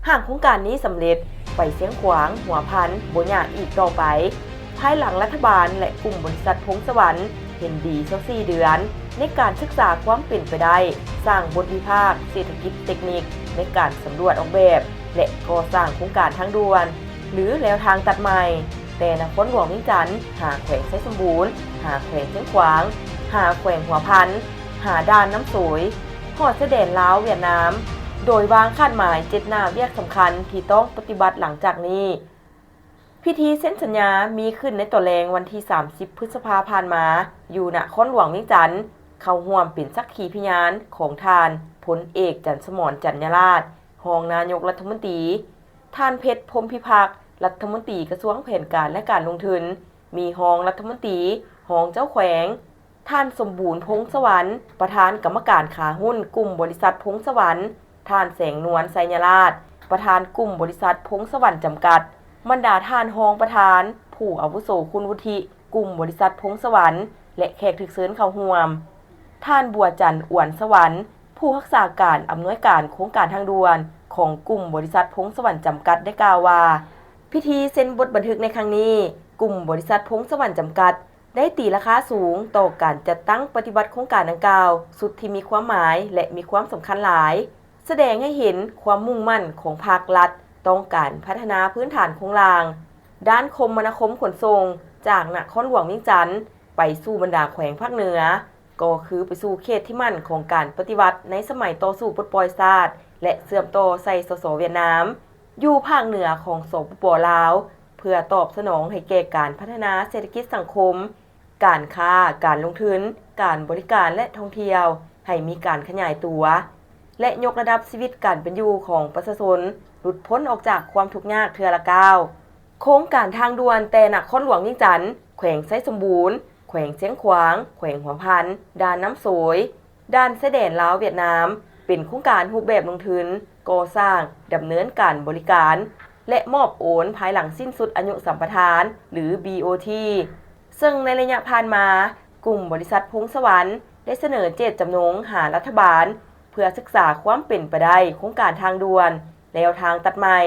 ຫາກໂຄງການນີ້ສຳເລັດ, ໄປຊຽງຂວາງ, ຫົວພັນ ບໍ່ຍາກອີກຕໍ່ໄປ, ພາຍຫຼັງລັດຖະບານ ແລະ ກຸ່ມບໍລິສັດພົງສະຫວັນ ເຫັນດີຊາວສີ່ເດືອນ ໃນການສຶກສາຄວາມເປັນໄປໄດ້, ສ້າງບົດວິພາກເສດຖະກິດເຕັກນິກ ໃນການສຳຫຼວດອອກແບບ ແລະ ກໍ່ສ້າງໂຄງການທາງດ່ວນ ຫຼື ແລວທາງຕັດໃໝ່ ແຕ່ນະຄອນຫຼວງວຽງຈັນ ຫາແຂວງໄຊສົມບູນ, ຫາແຂວງຊຽງຂວາງ, ຫາແຂວງຫົວພັນ, ຫາດ່ານນ້ຳໂສຍ, ຮອດຊາຍແດນລາວ-ຫວຽດນາມ, ໂດຍວາງຄາດໝາຍເຈັດໜ້າວຽກສຳຄັນທີ່ຕ້ອງປະຕິບັດຫຼັງຈາກນີ້. ພິທີເຊັນສັນຍາມີຂຶ້ນໃນຕອນແລງວັນທີສາມສິບ ພຶດສະພາຜ່ານມາ ຢູ່ນະຄອນຫຼວງວຽງຈັນ, ເຂົ້າຮ່ວມເປັນສັກຂີພະຍານຂອງທ່ານ ພົນເອກ ຈັນສະໝອນ ຈັນຍາລາດ ຮອງນາຍົກລັດຖະມົນຕີ, ທ່ານ ເພັດ ພົມພິພັກ ລັດຖະມົນຕີກະຊວງແຜນການ ແລະ ການລົງທຶນ, ມີຮອງລັດຖະມົນຕີ, ຮອງເຈົ້າແຂວງ, ທ່ານ ສົມບູນ ພົງສະຫວັນ ປະທານກຳມະການຂາຫຸ້ນກຸ່ມບໍລິສັດພົງສະຫວັນ, ທ່ານ ແສງນວນ ໄຊຍະລາດ ປະທານກຸ່ມບໍລິສັດພົງສະຫວັນຈຳກັດ, ບັນດາທ່ານຮອງປະທານ, ຜູ້ອາວຸໂສຄຸນວຸດທິ ກຸ່ມບໍລິສັດພົງສະຫວັນ ແລະ ແຂກຖືກເຊີນເຂົ້າຮ່ວມ, ທ່ານ ບົວຈັນ ອວນສະຫວັນ ຜູ້ຮັກສາການອຳນວຍການໂຄງການທາງດ່ວນຂອງກຸ່ມບໍລິສັດພົງສະຫວັນຈຳກັດ ໄດ້ກ່າວວ່າ ພິທີເຊັນບົດບັນທຶກໃນຄັ້ງນີ້, ກຸ່ມບໍລິສັດພົງສະຫວັນຈຳກັດ ໄດ້ຕີລາຄາສູງຕໍ່ການຈັດຕັ້ງປະຕິບັດໂຄງການດັ່ງກ່າວ ຊຸດທີ່ມີຄວາມໝາຍ ແລະ ມີຄວາມສຳຄັນຫຼາຍ, ສະແດງໃຫ້ເຫັນຄວາມມຸ່ງໝັ້ນຂອງພາກລັດ ຕ້ອງການພັດທະນາພື້ນຖານໂຄງລ່າງ ດ້ານຄົມມະນາຄົມຂົນສົ່ງ ຈາກນະຄອນຫຼວງວຽງຈັນ ໄປສູ່ບັນດາແຂວງພາກເໜືອ, ກໍຄືໄປສູ່ເຂດທີ່ໝັ້ນຂອງການປະຕິວັດໃນສະໄໝຕໍ່ສູ້ປົດປ່ອຍຊາດ ແລະ ເຊື່ອມຕໍ່ໃສ່ ສສ ຫວຽດນາມ ຢູ່ພາກເໜືອຂອງ ສປປ ລາວ ເພື່ອຕອບສະໜອງໃຫ້ແກ່ການພັດທະນາເສດຖະກິດສັງຄົມ, ການຄ້າ, ການລົງທຶນ, ການບໍລິການ ແລະ ທ່ອງທ່ຽວ ໃຫ້ມີການຂະຫຍາຍຕົວ ແລະ ຍົກລະດັບຊີວິດການເປັນຢູ່ຂອງປະຊາຊົນ ຫຼຸດພົ້ນອອກຈາກຄວາມທຸກຍາກເທື່ອລະກ້າວ. ໂຄງການທາງດ່ວນແຕ່ນະຄອນຫຼວງວຽງຈັນ, ແຂວງໄຊສົມບູນ, ແຂວງຊຽງຂວາງ, ແຂວງຫົວພັນ, ດ່ານນ້ຳໂສຍ, ດ່ານຊາຍແດນລາວ-ຫວຽດນາມ ເປັນໂຄງການຮູບແບບລົງທຶນ, ກໍ່ສ້າງ, ດຳເນີນການບໍລິການ ແລະ ມອບໂອນພາຍຫຼັງສິ້ນສຸດອາຍຸສຳປະທານ ຫຼື ບີໂອທີ ເຊິ່ງໃນໄລຍະຜ່ານມາ, ກຸ່ມບໍລິສັດພົງສະຫວັນ ໄດ້ສະເໜີເຈດຈຳນົງຫາລັດຖະບານ ເພື່ອສຶກສາຄວາມເປັນໄປໄດ້ໂຄງການທາງດ່ວນ ແລວທາງຕັດໃໝ່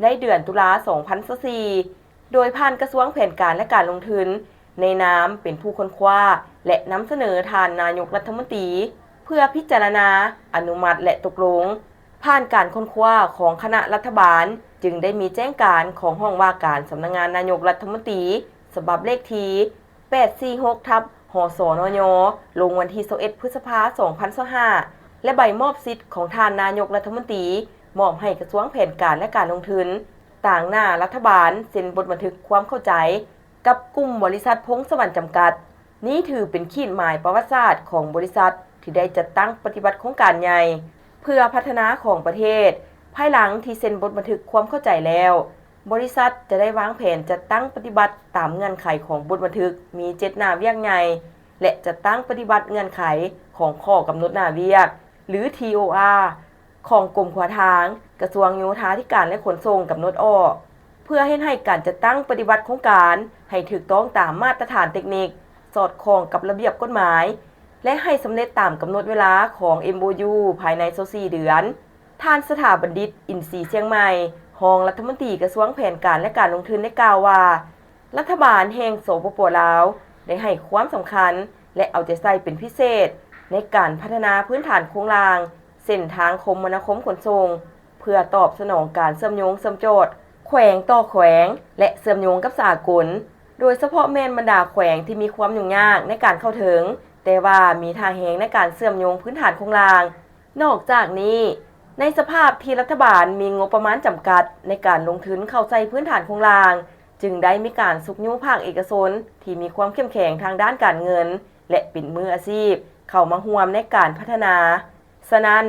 ໃນເດືອນຕຸລາ ສອງພັນຊາວສີ່ ໂດຍຜ່ານກະຊວງແຜນການ ແລະ ການລົງທຶນ ໃນນາມເປັນຜູ້ຄົ້ນຄວ້າ ແລະ ນຳສະເໜີທ່ານນາຍົກລັດຖະມົນຕີ ເພື່ອພິຈາລະນາ, ອະນຸມັດ ແລະ ຕົກລົງ. ຜ່ານການຄົ້ນຄວ້າຂອງຄະນະລັດຖະບານ ຈຶ່ງໄດ້ມີແຈ້ງການຂອງຫ້ອງວ່າການສຳນັກງານນາຍົກລັດຖະມົນຕີ ສະບັບເລກທີ ແປດສີ່ຫົກ ທັບ ຫສນຍ ລົງວັນທີ ຊາວເອັດ ພຶດສະພາ ສອງພັນຊາວຫ້າ ແລະ ໃບມອບສິດຂອງທ່ານນາຍົກລັດຖະມົນຕີ ມອບໃຫ້ກະຊວງແຜນການ ແລະ ການລົງທຶນ ຕາງໜ້າລັດຖະບານເຊັນບົດບັນທຶກຄວາມເຂົ້າໃຈກັບກຸ່ມບໍລິສັດພົງສະຫວັນຈຳກັດ. ນີ້ຖືເປັນຂີດໝາຍປະຫວັດສາດຂອງບໍລິສັດທີ່ໄດ້ຈັດຕັ້ງປະຕິບັດໂຄງການໃຫຍ່ເພື່ອພັດທະນາຂອງປະເທດ. ພາຍຫຼັງທີ່ເຊັນບົດບັນທຶກຄວາມເຂົ້າໃຈແລ້ວ, ບໍລິສັດຈະໄດ້ວາງແຜນຈັດຕັ້ງປະຕິບັດຕາມເງື່ອນໄຂຂອງບົດບັນທຶກມີເຈັດໜ້າວຽກໃຫຍ່ ແລະ ຈັດຕັ້ງປະຕິບັດເງື່ອນໄຂຂອງຂໍ້ກຳນົດໜ້າວຽກ ຫຼື ທີໂອອາ ຂອງກົມຂົວທາງ, ກະຊວງໂຍທາທິການ ແລະ ຂົນສົ່ງກຳນົດອອກ ເພື່ອເຮັດໃຫ້ການຈັດຕັ້ງປະຕິບັດໂຄງການໃຫ້ຖືກຕ້ອງຕາມມາດຕະຖານເຕັກນິກ, ສອດຄ່ອງກັບລະບຽບກົດໝາຍ ແລະ ໃຫ້ສຳເລັດຕາມກຳນົດເວລາຂອງ ເອັມໂອຢູ ພາຍໃນຊາວສີ່ເດືອນ. ທ່ານ ສະຖາບັນດິດ ອິນຊີຊຽງໃໝ່ ຮອງລັດຖະມົນຕີກະຊວງແຜນການ ແລະ ການລົງທຶນ ໄດ້ກ່າວວ່າ ລັດຖະບານແຫ່ງ ສປປ ລາວ ໄດ້ໃຫ້ຄວາມສຳຄັນ ແລະ ເອົາໃຈໃສ່ເປັນພິເສດ ໃນການພັດທະນາພື້ນຖານໂຄງລ່າງ ເສັ້ນທາງຄົມມະນາຄົມຂົນສົ່ງ ເພື່ອຕອບສະໜອງການເຊື່ອມໂຍງເຊື່ອມຈອດແຂວງຕໍ່ແຂວງ ແລະ ເຊື່ອມໂຍງກັບສາກົນ, ໂດຍສະເພາະແມ່ນບັນດາແຂວງທີ່ມີຄວາມຫຍຸ້ງຍາກໃນການເຂົ້າເຖິງ, ແຕ່ວ່າມີທ່າແຮງໃນການເຊື່ອມໂຍງພື້ນຖານໂຄງລ່າງ. ນອກຈາກນີ້, ໃນສະພາບທີ່ລັດຖະບານມີງົບປະມານຈຳກັດໃນການລົງທຶນເຂົ້າໃສ່ພື້ນຖານໂຄງລ່າງ, ຈຶ່ງໄດ້ມີການຊຸກຍູ້ພາກເອກະຊົນທີ່ມີຄວາມເຂັ້ມແຂງທາງດ້ານການເງິນ ແລະ ເປັນມືອາຊີບ ເຂົ້າມາຮ່ວມໃນການພັດທະນາ. ສະນັ້ນ,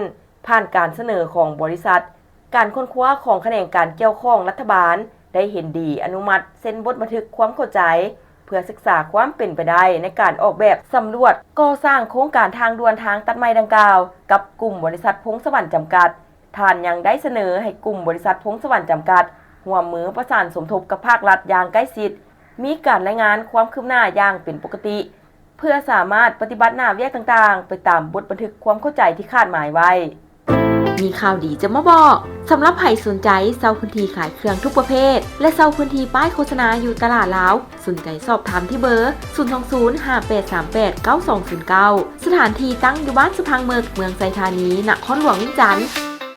ຜ່ານການສະເໜີຂອງບໍລິສັດ, ການຄົ້ນຄວ້າຂອງຂະແໜງການກ່ຽວຂ້ອງລັດຖະບານໄດ້ເຫັນດີອະນຸມັດເຊັນບົດບັນທຶກຄວາມເຂົ້າໃຈ ເພື່ອສຶກສາຄວາມເປັນໄປໄດ້ໃນການອອກແບບສຳຫຼວດກໍ່ສ້າງໂຄງການທາງດ່ວນທາງຕັດໃໝ່ດັ່ງກ່າວກັບກຸ່ມບໍລິສັດພົງສະຫວັນຈຳກັດ. ທ່ານຍັງໄດ້ສະເໜີໃຫ້ກຸ່ມບໍລິສັດພົງສະຫວັນຈຳກັດ ຮ່ວມມືປະສານສົມທົບກັບພາກລັດຢ່າງໃກ້ຊິດ, ມີການລາຍງານຄວາມຄືບໜ້າຢ່າງເປັນປົກກະຕິ ເພື່ອສາມາດປະຕິບັດໜ້າວຽກຕ່າງໆໄປຕາມບົດບັນທຶກຄວາມເຂົ້າໃຈທີ່ຄາດໝາຍໄວ້. ມີຂ່າວດີຈະມາບອກ. ສຳລັບໃຜສົນໃຈເຊົ່າພື້ນທີ່ຂາຍເຄື່ອງທຸກປະເພດ ແລະ ເຊົ່າພື້ນທີ່ປ້າຍໂຄສະນາຢູ່ຕະຫຼາດລາວ, ສົນໃຈສອບຖາມທີ່ເບີ ສູນສອງສູນ ຫ້າແປດສາມແປດ ເກົ້າສອງສູນເກົ້າ. ສະຖານທີ່ຕັ້ງຢູ່ບ້ານສະພັງເໝິກ, ເມືອງໄຊທານີ, ນະຄອນຫຼວງວຽງຈັນ.